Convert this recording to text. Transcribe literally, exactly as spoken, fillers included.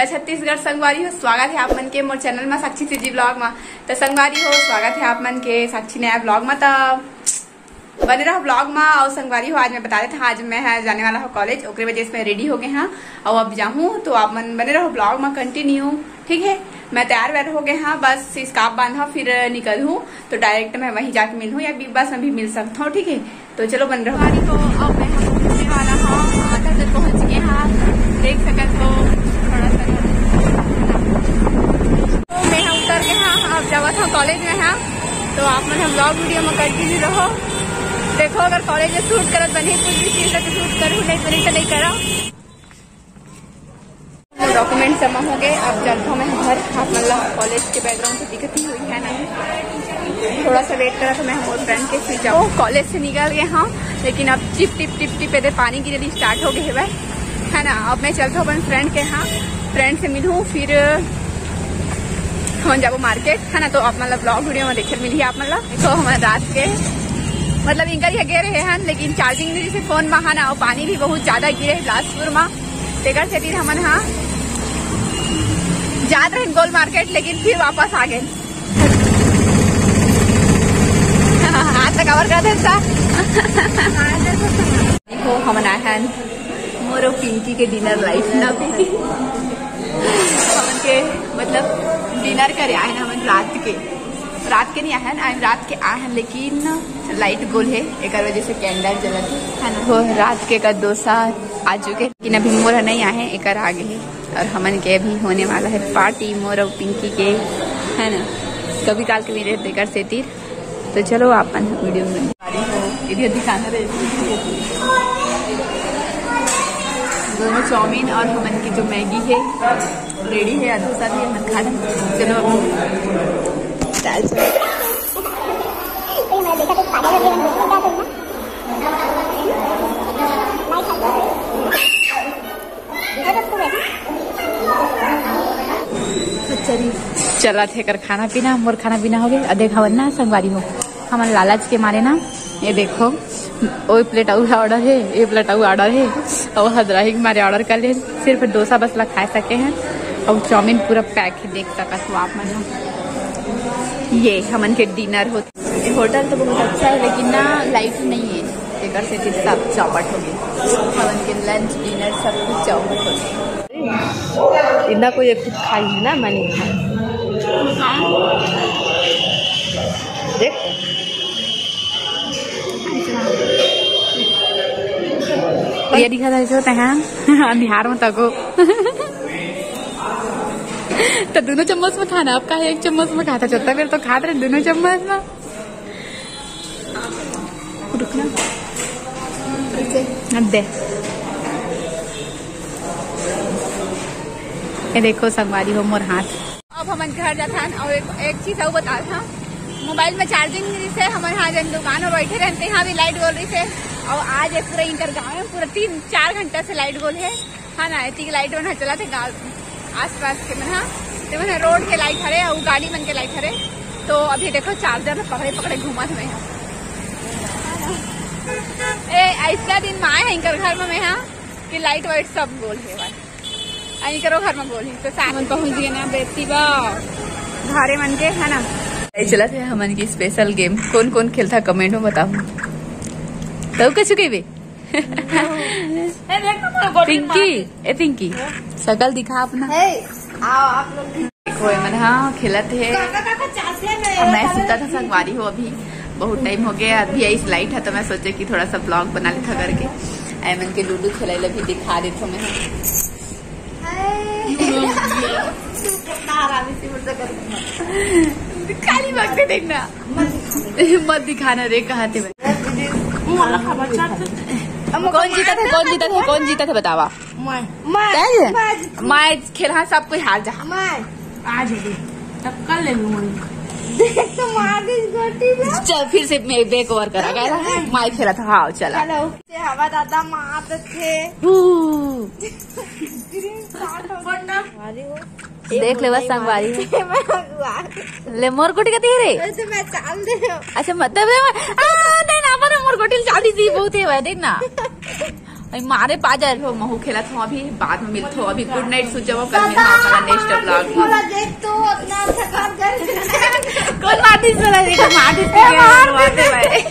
जय छत्तीसगढ़ संगवारी हो, स्वागत है आप मन के मोर चैनल में साक्षी सीजी ब्लॉग में। तो संगवारी हो, स्वागत है आप मन के साक्षी नया ब्लॉग में। तो बने रहो ब्लॉग में। और संगवारी हो, आज मैं बता देता हूँ, आज मैं है जाने वाला हूँ कॉलेज, ओकरे वजह से मैं रेडी हो गए हाँ। और अब जाऊँ तो आप मन बने रहो ब्लॉग में कंटिन्यू, ठीक है। मैं तैयार वैयार हो गए हाँ, बस स्कार्फ बांधा फिर निकल हूँ, तो डायरेक्ट मैं वहीं जाके मिलूँ या बिग बस में भी मिल सकता हूँ, ठीक है। तो चलो बन रहो। गाड़ी को अब मैं हम पहुंचने वाला हूँ, आधा तक पहुंच गए हाँ, देख सकत हो थोड़ा सा। तो मैं हम उतर गए हाँ, अब जावा था कॉलेज में हाँ, तो आप मन हम ब्लॉग वीडियो में कंटिन्यू रहो। देखो अगर कॉलेज में शूट करत बनी कुछ भी चीज तो शूट करूँ, नहीं बनी तो नहीं करा। डॉक्यूमेंट जमा हो गए, अब चलता हूँ मैं घर। आप मन ला कॉलेज के बैकग्राउंड तो दिखती हुई है ना, थोड़ा सा वेट करा तो मैं हम फ्रेंड के फिर जाऊँ। कॉलेज से निकल गए हाँ, लेकिन अब टिप टिप टिप टिप एदे पानी गिरे स्टार्ट हो गए है, है ना। अब मैं चलता हूँ अपन फ्रेंड के यहाँ, फ्रेंड से मिलूँ फिर हम जाबो मार्केट, है ना। तो आप मतलब ब्लॉग वीडियो में देखे मिली आप मतलब। तो हमारे रात के मतलब इनका ये गे रहे हैं, लेकिन चार्जिंग नहीं जैसे फोन में है ना, और पानी भी बहुत ज्यादा गिरे बिलासपुर में, तेकर सेती हमन हा जात रहे गोल मार्केट, लेकिन फिर वापस आ गए। हाथ तक कवर कर देता। देखो, हमन आए हैं मोर अउ पिंकी के डिनर लाइफ ना पिंकी। हमन के मतलब डिनर करे आए हैं हमन रात के, रात के नहीं आए हैं, आज रात के आए हैं, लेकिन लाइट गोल है, एकर वजह से कैंडल जलत है ना। हो रात के का डोसा आ चुके, लेकिन अभी मोर नहीं आए हैं, एकर आगे है। और हमन के अभी होने वाला है पार्टी मोर अउ पिंकी के, है ना। कभी काल के मेरे देकर से तीर। तो चलो अपन वीडियो में वीडियो दिखाना रहे। दोनों चाउमीन और हमन की जो मैगी है रेडी है, आधा सा भी हमन खा लें। चलो अब दाल चावल। चलत हे कर खाना पीना, मोर खाना पीना हो गए। अ, देखावन ना संगवारी हो, हमन लालच के मारे ना, ये देखो, ओ प्लेट अउ ऑर्डर है, ए प्लेट अउ ऑर्डर है, अउ हदराही के मारे ऑर्डर कर ले। सिर्फ डोसा बस ला खा सके हैं, अउ चाउमीन पूरा पैक है, देख सकत हो आप मन। ये हमन के डिनर होत। ये होटल तो बहुत अच्छा है, लेकिन ना लाइट नहीं है, एकर से फिर सब चौपट हो गए। हमन के लंच डिनर सब कुछ चौपट हो गए। इतना कोई एक खुद खाई है ना, मैंने खाई। देख ये दिखा था जो तैं बिहार में तको तो दोनों चम्मच में खाना, आपका एक चम्मच में खाता चलता, फिर तो खाते रहे दोनों चम्मच में। रुकना। अब दे। ये देखो संगवारी हो मोर हाथ। अब हमन घर जाथन और एक, एक चीज अउ बता था, मोबाइल में चार्जिंग नहीं से हमन यहाँ जन दुकान में बैठे रहते, यहाँ भी लाइट गोल रही से। और आज ये पूरा इंकर गाँव में पूरा तीन चार घंटा से लाइट गोल है, है ना। इतनी लाइट होना चला थे गाँव आसपास के मन हा, ते मन हा रोड के लाइट हरे अउ गाड़ी मन के लाइट हरे। तो अभी देखो चार्जर ला पकड़े पकड़े घूमत हवे हा। ए, ऐसा दिन में आए हैं इनकर घर में मैं हा कि लाइट वाइट सब गोल है भाई। आ इनकरो घर में गोल है। तो साथ हमन पहुंच गए ना बेटी बा घरे मन के, है ना। ए, चलत है हमन की स्पेशल गेम। कौन कौन खेलता कमेंट में बताओ। तो कछु के बे? ए, देख ना, मोर गोटी पिंकी, मार। ए पिंकी, शकल दिखा अपना। हे, आओ आप लोग भी। कोई मन हाँ खेलत है। काका, काका, चासे में अब मैं सुता था संगवारी हो, अभी बहुत टाइम हो गया, अभी आई लाइट है तो मैं सोचे कि थोड़ा सा ब्लॉग बना लेता करके। एमन के लूडो खेला भी दिखा देता मैं। हाय। खाली वक्त देखना। मत दिखाना रे, कहा थे भाई। कौन जीता थे, कौन जीता थे, कौन जीता थे बतावा। मैं। मैं। मैं। मैं खेल, हाँ, सब कोई हार जा। मैं। आ जा दे। टक्कर ले लूं मैं। देख तो मार दी गोटी में। चल फिर से मैं बैक ओवर करा गया था। मैं खेला था, हाँ चला। हेलो। से हवा दादा मार थे। हू। स्क्रीन शॉट हो गया। अरे वो देख ले बस संगवारी। मैं अगुआ। ले मोर गुटी कती रे। अरे तो मैं चाल दे। अच्छा मतलब रे, आ दे ना पर मोर गुटी चाल दी थी, बहुत है भाई, देख ना। भाई मारे बाजार हो, महू खेलत हो, अभी बाद में मिलथो, अभी गुड नाइट, सुत जाओ, कल मिलना हमारा नेक्स्ट ब्लॉग में। बोला देख तो उतना थकान कर कौन मारती सला देखो, मारती मारती